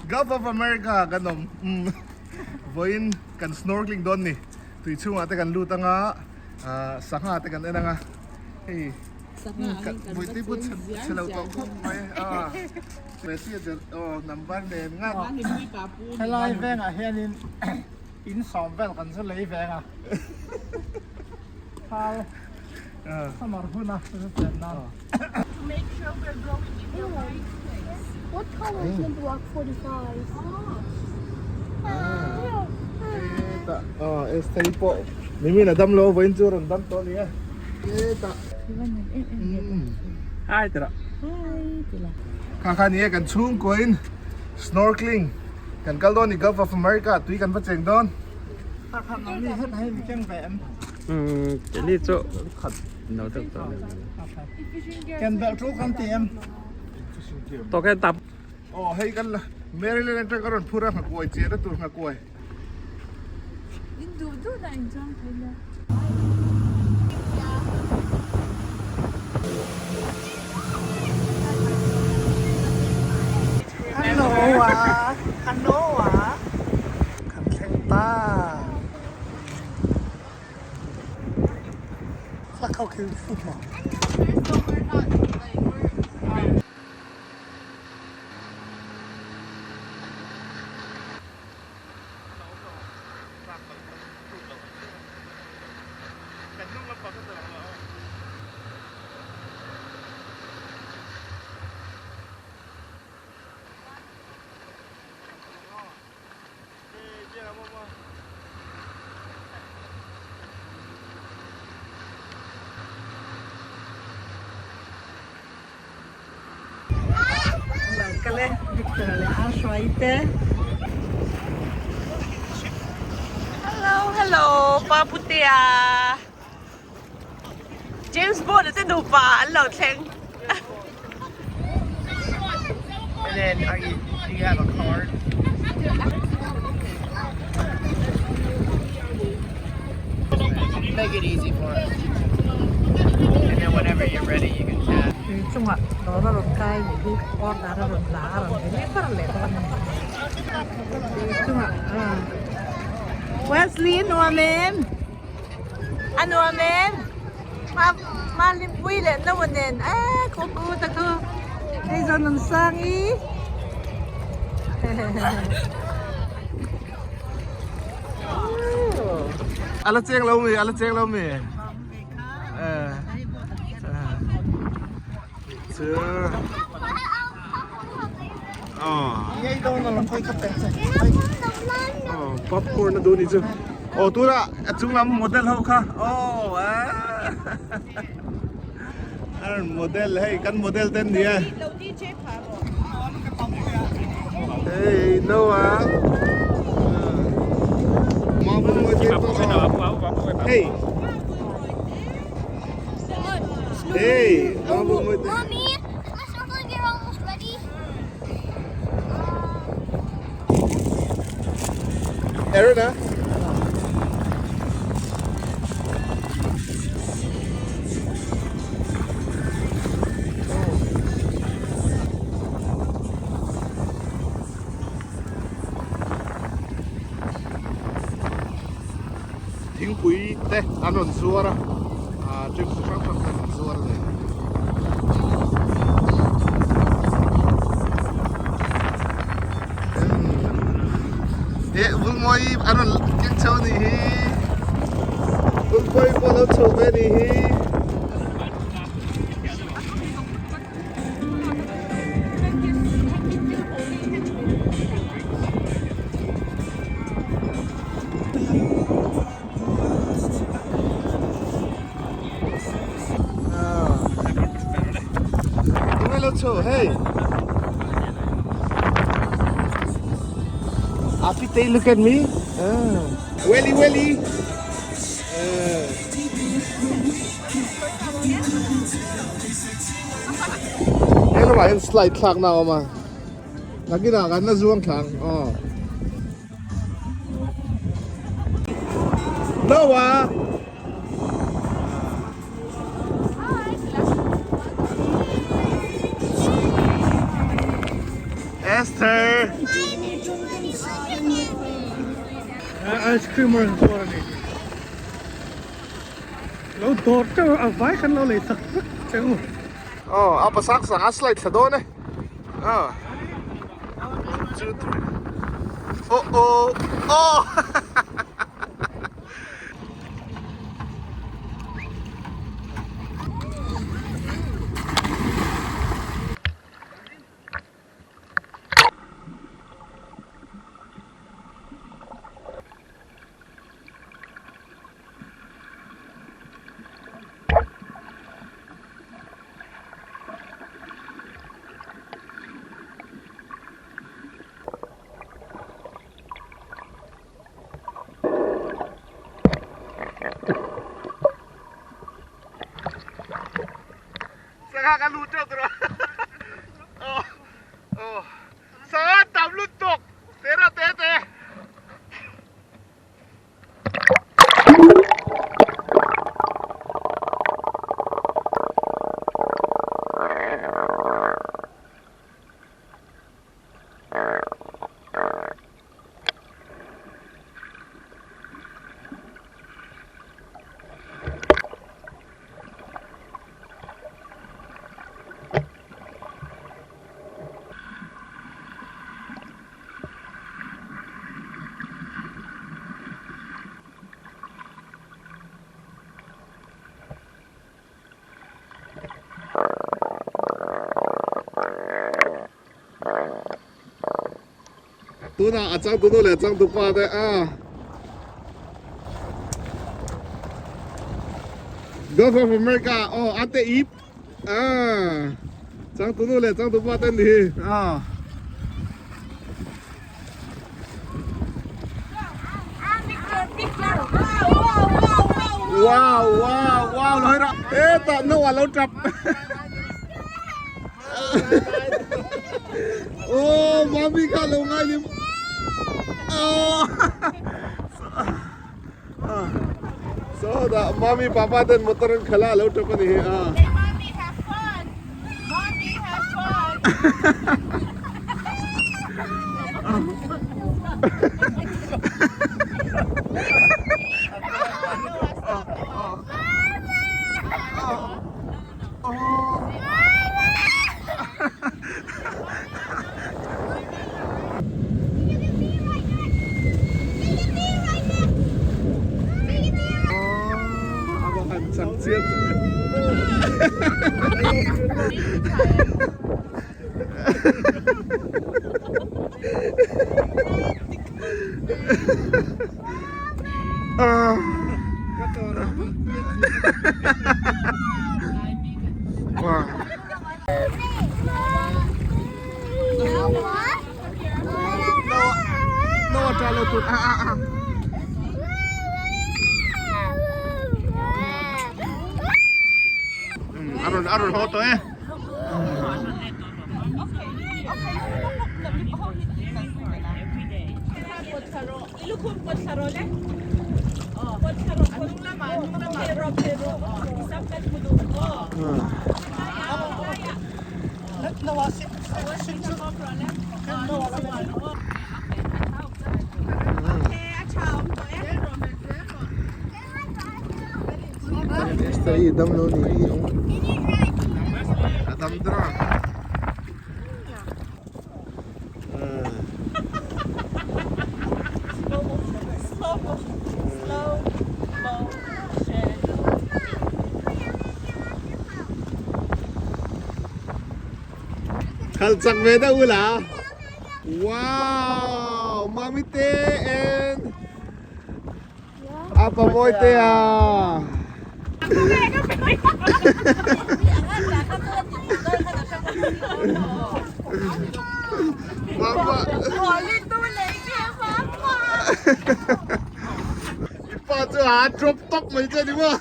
Gulf of America kan awm vawiin kan snorkeling dawn ni tui chhungah te kan lut anga sangha te kan en anga hei vawi put chhe lo tawh khawp mai a Messi a aw number nen ngat helai vengah hianin in sawm vel kan chu lei veng a thal summer huna chu chen nan. To make sure we're going in the right place. What color is in block 45? Hetah aw Esther-i pawh nimin a dam lo vawiin chu a rawn dam tawh a ni e hetah Hi tira. Kha kha ni e kan chhungkuain snorkeling kan kal dawn ni Gulf of America tui kan va cheng dawn. Kha kha nang ni het hei mi keng ve em. Umm keni chu khat no deuh tawh a ni. Ken belh ṭul kan ti em. Tawk hian tap. Aw hei kan la Maryland atang ka rawn phur a nghakuai chiah na tur nghakuai. In duh duh na in chuang thei la. Hello a hello a Kan thleng ta. Look how cute football. Lo kal e Victor leh a hruai te. Hello hello pa putea James Bond a te nupa an lo thleng. And then are you do you have a card? Make it easy for us. And then whenever you're ready, you can tap. Tui chungah dawr a rawn kai nih hi order a rawn la a rawn deliver leh dawn a ni. Tui chungah ah Wesley a nuam em? A nuam em? Ma Limpui leh Noah nen eh khaw ku ta khu hei zawn an sang i Ala cheng lo mi ala cheng lo mi eh chu oh oh popcorn a duh ni chu oh tuna a chung lam model ho kha oh a model hei kan model te an ni e hey Noah hey hey Mommy, my snorkeling gear almost ready. Aaron a Thingpui te an rawn zuar a ah drinks chi hrang hrang te an rawn zuar a ni. Eh Vulmawi an rawn keng chho a nih hi Vulmawi pawh a lo chho ve a nih hi. chu hei. Apitei look at me. Ah. Welly welly. Ah. He lamah hian slide thlakna a awm a. Nakinah kan la zuang thlang aw. Noah! Esther! Ice cream a rawn zuar a ni. Lo dawr teuh a vai khan lo lei sak vek che u. Aw, a pasak sak a slide thla dawn e. Aw. 1, 2, 3. Oh oh! Oh! Sangha ka lut teuh tur a aw aw sangha tam lutuk tera te te. Tunah a changtunu leh a changtupa te a Gulf of America aw a te ip a changtunu leh changtupa te ni hi a. Wow wow wow lo ra hetah no a lo tap Oh mami kha lo ngai lim Oh So da mami papa ten motor an khala lo tap ani hi a Mommy have fun. Mommy have fun. A rawn a rawn haw tawh e. Esther dam lo ni hi awm a dam dra. Khal chak ve deuh ula. Wow, mami te and apa mawi te a. Mama. I pa chu a drop tawp mai che ni maw?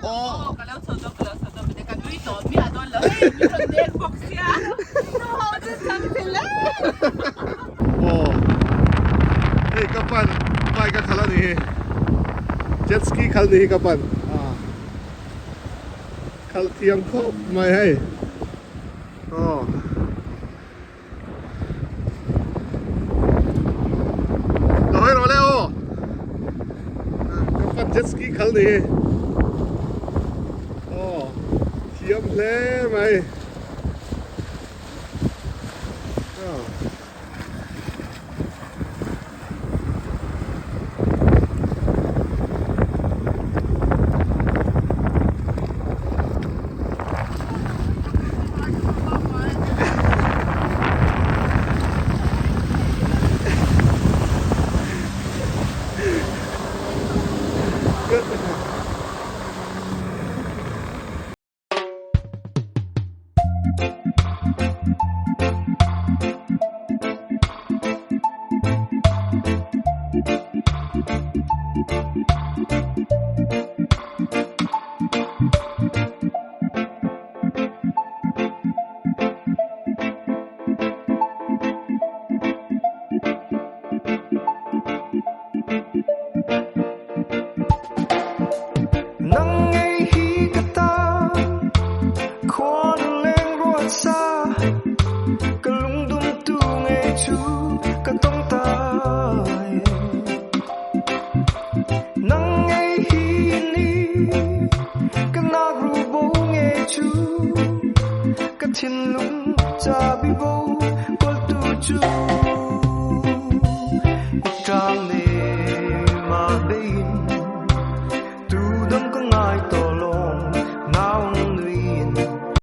Aw. Ka lo chho dawn, ka lo chho dawn, ka nui tawh miah dawn lo hei, min rawn dek bawk sia. Nu ho chu chang che le. Aw. Hei ka pan bike a khalh a ni hi. Jet ski khalh ni hi ka pan. Khalh thiam khawp mai hei. Aw. Lo hawi rawh le aw. Ka pan jet ski khal ni hi. Aw thiam hle mai. Aw.